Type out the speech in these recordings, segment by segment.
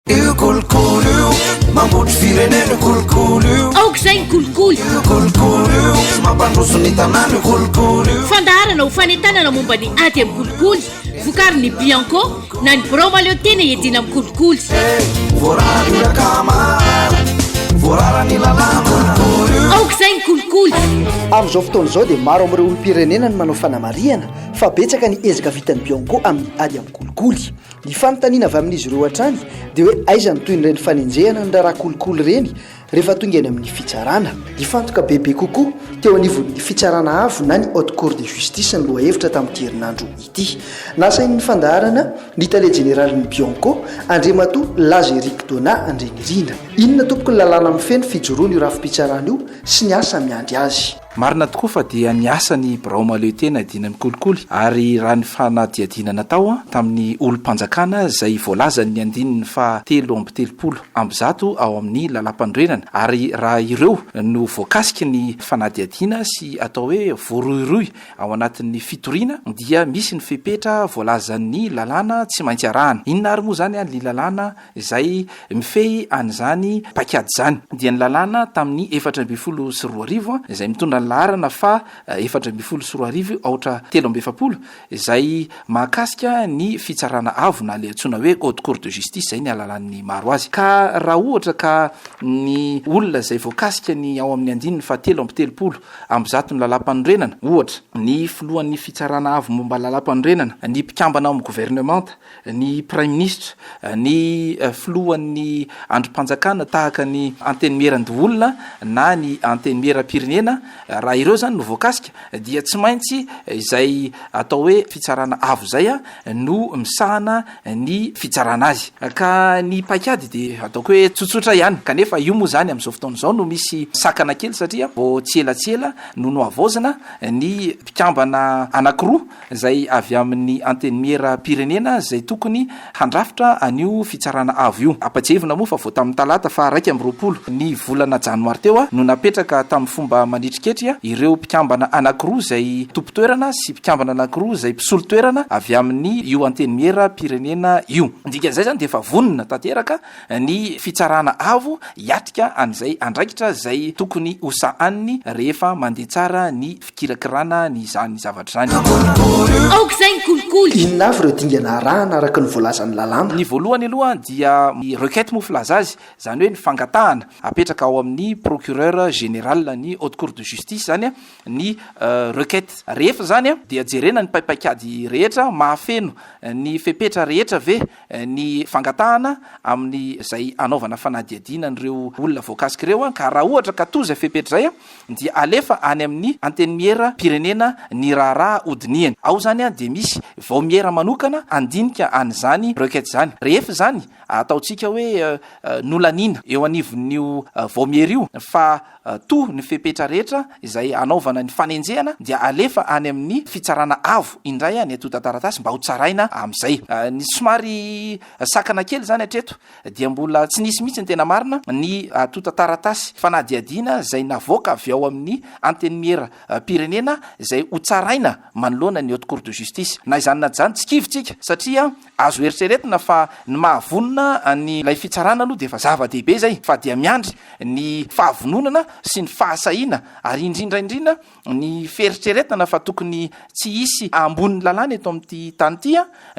Io kolikoly io, mambotry firenena io kolikoly io. Aoka izay ny kolikoly. Io kolikoly io, tsy mampandroso ny tanàna io kolikoly io. Fandaharana ho fanentanana momba ny ady amin'ny kolikoly, vokarin'ny Bianco na ny Birao Mahaleo Tena iadiana amin'ny kolikoly. Voarara io rakama, voarara ny lalàna kolikoly io. Aoka izay ny kolikoly. Amin'izao fotoana izao dia maro amin'ireo olom-pirenena no manao fanamarihana fa betsaka ny ezaka vitan'ny Bianco amin'ny ady amin'ny kolikoly. Ny fanontaniana avy amin'izy ireo hatrany dia hoe aiza ny tohin'ireny fanenjehana ny raharaha kolikoly ireny rehefa tonga eny amin'ny fitsarana. Nifantoka bebe kokoa teo anivon'ny fitsarana avo na ny Haute Cour de Justice ny lohahevitra tamin'ity herinandro ity. Nasain'ny fandaharana ny tale jeneralin'ny Bianco, Andriamatoa Laza Eric Donat Andrianirina. Inona tompoko ny lalàna mifehy ny fijoroan'io rafi-pitsarana io sy ny asa miandry azy? Marina tokoa fa dia niasa ny birao mahaleo tena hiadiana amin'ny kolikoly ary raha ny fanadihadiana natao tamin'ny olom-panjakana izay voalazan'ny andininy faha 133 ao amin'ny lalàmpanorenana ary raha ireo no voakasiky ny fanadihadiana sy atao hoe voarohirohy ao anatin'ny fitoriana dia misy ny fepetra voalazan'ny lalàna tsy maintsy arahana. Inona ary moa izany ny lalàna izay mifehy an'izany paikady izany dia ny lalàna tamin'ny 2014 izay mitondra ny laharana faha 2014 aotra 43 izay mahakasika ny fitsarana avo na ilay antsoina hoe haute cour de justice izay ny alalàn'ny maro azy ka raha ohatra ka ny olona izay voakasika ny ao amin'ny andininy faha 133 ny lalàmpanorenana ohatra ny filohan'ny fitsarana avo momba lalàmpanorenana ny mpikambana ao amin'ny governemanta ny praiminisitra, ny filohan'ny andrim-panjakana tahaka ny antenimierandoholona na ny antenimieram-pirenena, raha ireo izany no voakasika dia tsy maintsy izay atao hoe fitsarana avo izay no misahana ny fitsarana azy. Ka ny paikady dia ataoko hoe tsotsotra ihany, kanefa io moa izany amin'izao fotoana izao no misy sakana kely satria vao tsy ela tsy ela no nohavaozina ny mpikambana anankiroa izay avy amin'ny Antenimieram-pirenena izay tokony handrafitra an'io fitsarana avo io. Ampatsiahivina moa fa vao tamin'ny talata faha 21 ny volana janoary teo no napetraka tamin'ny fomba manitriketry ireo mpikambana anankiroa izay tompon-toerana sy mpikambana anankiroa izay mpisolo toerana avy amin'ny io Antenimieram-pirenena io. Ny dikan'izay izany dia efa vonona tanteraka ny fitsarana avo hiatrika an'izay andraikitra izay tokony ho sahaniny rehefa mandeha tsara ny fikirakirana ny izany zavatra izany. Aoka izay ny kolikoly! Inona avy ireo dingana arahana araka ny voalazan'ny lalàna? Ny voalohany aloha dia ny requête moa filaza azy, izany hoe ny fangatahana apetraka ao amin'ny procureur général ny haute cour de justice izany ny requête. Rehefa izany dia jerena ny paipaikady rehetra, mahafeno ny fepetra rehetra ve ny fangatahana amin'izay hanaovana fanadihadiana an'ireo olona voakasika ireo ka raha ohatra ka toa izay fepetra izay dia alefa any amin'ny Antenimieram-pirenena ny raharaha hodinihany. Ao izany dia misy vaomiera manokana handinika an'izany requête izany. Rehefa izany ataontsika hoe nolaniana eo anivon'io vaomiera io fa toa ny fepetra rehetra izay hanaovana ny fanenjehana dia alefa any amin'ny fitsarana avo indray ny antontan-taratasy mba ho tsaraina amin'izay. Ny somary sakana kely izany hatreto dia mbola tsy nisy mihitsy ny tena marina ny antontan-taratasy fanadihadiana izay navoaka avy ao amin'ny Antenimieram-pirenena izay ho tsaraina manoloana ny Haute Cour de Justice. Na izany na izany tsy kivy tsika satria azo eritreretina fa ny mahavonona an'ilay fitsarana aloha dia efa zava-dehibe izay fa dia miandry ny fahavononana sy ny fahasahiana ary indrindra indrindra ny fieritreretana fa tokony tsy hisy ambonin'ny lalàna eto amin'ity tany ity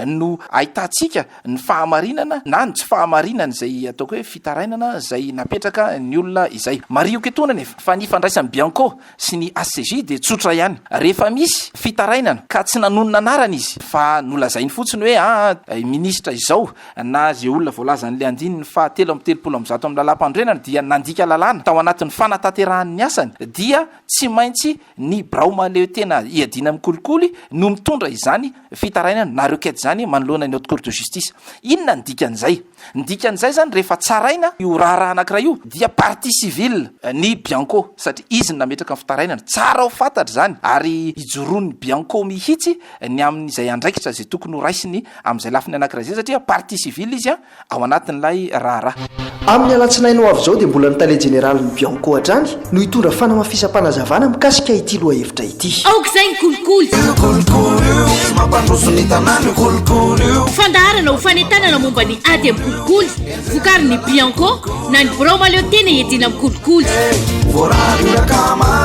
no ahitantsika ny fahamarinana na ny tsy fahamarinana izay ataoko hoe fitarainana izay napetraka ny olona izay. Marihiko etoana anefa fa ny ifandraisan'ny Bianco sy ny HCJ dia tsotra ihany. Rehefa misy fitarainana ka tsy nanonona anarana izy fa nolazainy fotsiny hoe aa minisitra izao na izay olona voalazan'ilay andininy faha 133 amin'ny lalàmpanorenana dia nandika lalàna tao anatin'ny fanatanterahany ny asany dia tsy maintsy ny birao mahaleo tena hiadiana amin'ny kolikoly no mitondra izany fitarainana na requête izany manoloana ny haute cour de justice. Inona ny dikan'izay? Ny dikan'izay izany rehefa tsaraina io raharaha anankiray io dia partie civile ny Bianco satria izy no nametraka ny fitarainana. Tsara ho fantatra izany ary ijoroan'ny Bianco mihitsy ny amin'izay andraikitra izay tokony ho raisiny amin'izay lafiny anankiray izay satria partie civile izy ao anatin'ilay raharaha. Amin'ny alatsinainy ho avy izao dia mbola ny tale jeneralin'ny Bianco hatrany no hitondra fanamafisam-panazavana mikasika ity lohahevitra ity. Aoka izay ny kolikoly. Io kolikoly io, tsy mampandroso ny tanàna io kolikoly io. Fandaharana ho fanentanana momba ny ady amin'ny. amin'ny kolikoly, vokarin'ny Bianco na ny birao mahaleo tena iadiana amin'ny kolikoly. Voarary io rakama.